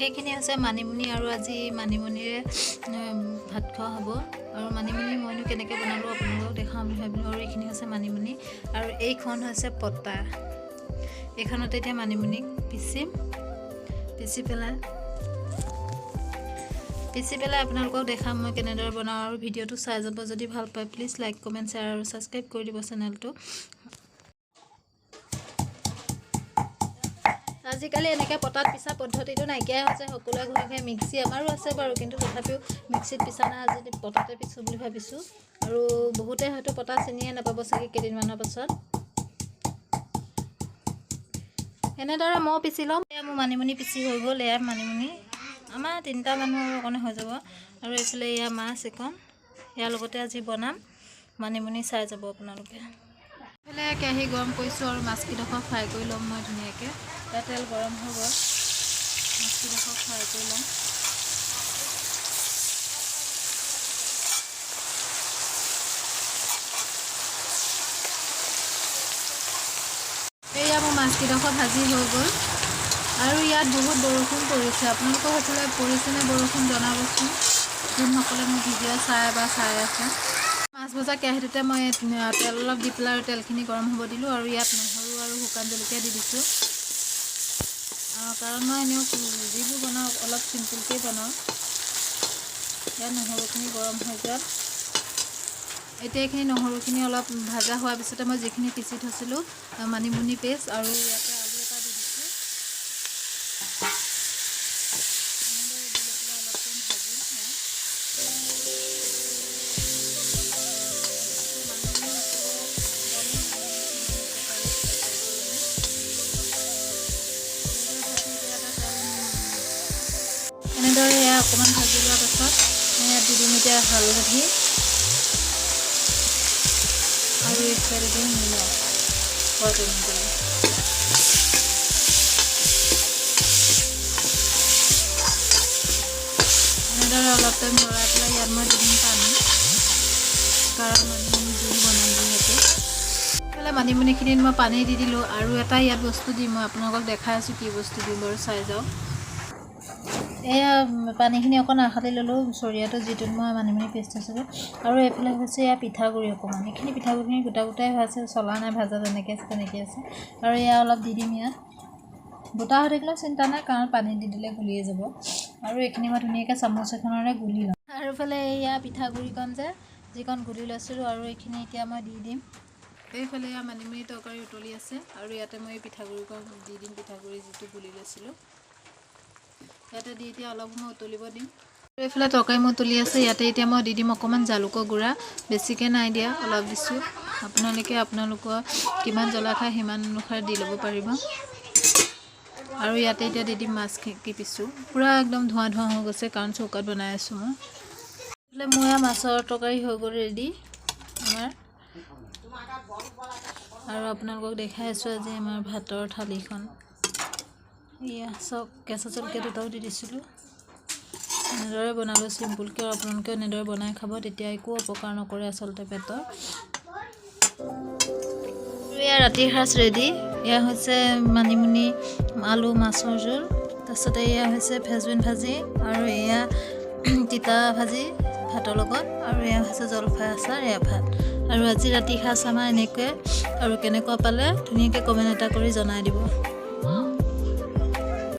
এইখিনি হৈছে মানিমুনি আৰু আজি মানিমুনিৰে ভাত খোৱা হ'ব। আৰু মানিমুনি মইনো কেনেকৈ বনালোঁ আপোনালোকক দেখাম বুলি ভাবিলোঁ। আৰু এইখিনি হৈছে মানিমুনি আৰু এইখন হৈছে পতা। এইখনতে এতিয়া মানিমুনি পিচিম, পিচি পেলাই আপোনালোকক দেখাম মই কেনেদৰে বনাওঁ। আৰু ভিডিঅ'টো চাই যাব, যদি ভাল পায় প্লিজ লাইক, কমেণ্ট, শ্বেয়াৰ আৰু ছাবস্ক্ৰাইব কৰি দিব চেনেলটো। আজিকালি এনেকৈ পতাত পিছা পদ্ধতিটো নাইকিয়াই হৈছে, সকলোৱে ঘৰে ঘৰে মিক্সি আমাৰো আছে বাৰু, কিন্তু তথাপিও মিক্সিত পিছা নাই, আজি পতাতে পিছোঁ বুলি ভাবিছোঁ। আৰু বহুতে হয়তো পতা চিনিয়ে নাপাব চাগে কেইদিনমানৰ পাছত। এনেদৰে মই পিচি ল'ম। এয়া মোৰ মানিমুনি পিচি হৈ গ'ল। এয়া মানিমুনি আমাৰ তিনিটা মানুহৰ কাৰণে হৈ যাব। আৰু এইফালে এয়া মাছ এখন, ইয়াৰ লগতে আজি বনাম মানিমুনি, চাই যাব আপোনালোকে। এইফালে কেৰাহী গৰম কৰিছোঁ আৰু মাছকেইডোখৰ ফ্ৰাই কৰি ল'ম মই ধুনীয়াকৈ। ইয়াত তেল গৰম হৈ গ'ল, মাছকেইডোখৰ ফ্ৰাই কৰি ল'ম। এয়া মোৰ মাছকেইডোখৰ ভাজি হৈ গ'ল। আৰু ইয়াত বহুত বৰষুণ পৰিছে, আপোনালোকৰ সেইফালে পৰিছেনে বৰষুণ জনাবচোন, যোনসকলে মোৰ ভিডিঅ' চাই বা চাই আছে। মাছ ভজা কেৰাহীটোতে মই তেল অলপ দি পেলাই আৰু তেলখিনি গৰম হ'ব দিলোঁ। আৰু ইয়াত নহৰু আৰু শুকান জলকীয়া দি দিছোঁ, কাৰণ মই এনেও যিবোৰ বনাওঁ অলপ চিম্পুলকৈ বনাওঁ। ইয়াত নহৰুখিনি গৰম হৈ যোৱাত এতিয়া এইখিনি নহৰুখিনি অলপ ভাজা হোৱাৰ পিছতে মই যিখিনি পিচি থৈছিলোঁ মানিমুনি পেষ্ট আৰু ইয়াতে আলু এটা দি দিছোঁ। এনেদৰে দি লৈ পেলাই অলপ টাইম ভাজিম। এনেদৰে এয়া অকণমান ভাজি লোৱাৰ পাছত ইয়াত দি দিম এতিয়া হালধি আৰু এইফালে দিম নিমখ সোৱাদ অনুযায়ী। এনেদৰে অলপ টাইম লৰাই পেলাই ইয়াত মই দি দিম পানী, কাৰণ মানিমুনি জোল বনাম যিহেতু। এইফালে মানিমুনিখিনিত মই পানী দি দিলোঁ। আৰু এটা ইয়াত বস্তু দিম, মই আপোনালোকক দেখাই আছোঁ কি বস্তু দিম বাৰু, চাই যাওক। এয়া পানীখিনি অকণ আশালি ল'লোঁ চৰিয়াটো, যিটোত মই মানিমুনি পেষ্ট থৈছিলোঁ। আৰু এইফালে হৈছে এয়া পিঠাগুড়ি অকণমান, এইখিনি পিঠাগুড়িখিনি গোটা গোটাই হৈ আছে, চলা নাই, ভাজা যেনেকৈ আছে তেনেকৈ আছে। আৰু এয়া অলপ দি দিম ইয়াত, গোটা হৈ থাকিলেও চিন্তা নাই, কাৰণ পানী দি দিলে গুলিয়ে যাব। আৰু এইখিনি মই ধুনীয়াকৈ চামুচ এখনেৰে গুলি ল'ম। আৰু এইফালে এয়া পিঠাগুড়িকণ যে যিকণ গুলি লৈছিলোঁ, আৰু এইখিনি এতিয়া মই দি দিম। এইফালে এয়া মানিমুনি তৰকাৰী উতলি আছে আৰু ইয়াতে মই এই পিঠাগুড়িকণ দি দিম, পিঠাগুড়ি যিটো গুলি লৈছিলোঁ ইয়াতে দি এতিয়া অলপ সময় উতলিব দিম। এইফালে তৰকাৰী মোৰ উতলি আছে, ইয়াতে এতিয়া মই দি দিম অকণমান জালুকৰ গুড়া, বেছিকৈ নাই দিয়া, অলপ দিছোঁ। আপোনালোকে আপোনালোকৰ কিমান জ্বলা খায় সিমান অনুসাৰে দি ল'ব পাৰিব। আৰু ইয়াতে এতিয়া দি দিম মাছ কি পিছোঁ, পূৰা একদম ধোঁৱা ধোঁৱা হৈ গৈছে, কাৰণ চৌকাত বনাই আছোঁ মই। এইফালে মোৰ এয়া মাছৰ তৰকাৰী হৈ গ'ল ৰেডি আমাৰ। আৰু আপোনালোকক দেখাই আছোঁ আজি আমাৰ ভাতৰ থালিখন। এয়া চাওক, কেঁচা জলকীয়া দুটাও দি দিছিলোঁ। এনেদৰে বনালোঁ চিম্পুলকৈ, আৰু আপোনালোকেও এনেদৰে বনাই খাব, তেতিয়া একো অপকাৰ নকৰে আচলতে পেটৰ। এয়া ৰাতিৰ সাঁজ ৰেডি। এয়া হৈছে মানিমুনি আলু মাছৰ জোল, তাৰপিছতে এয়া হৈছে ফেচবিন ভাজি, আৰু এয়া তিতা ভাজি ভাতৰ লগত, আৰু এয়া হৈছে জলফাই আচাৰ, এয়া ভাত। আৰু আজি ৰাতিৰ সাঁজ আমাৰ এনেকৈ। আৰু কেনেকুৱা পালে ধুনীয়াকৈ কমেণ্ট এটা কৰি জনাই দিব।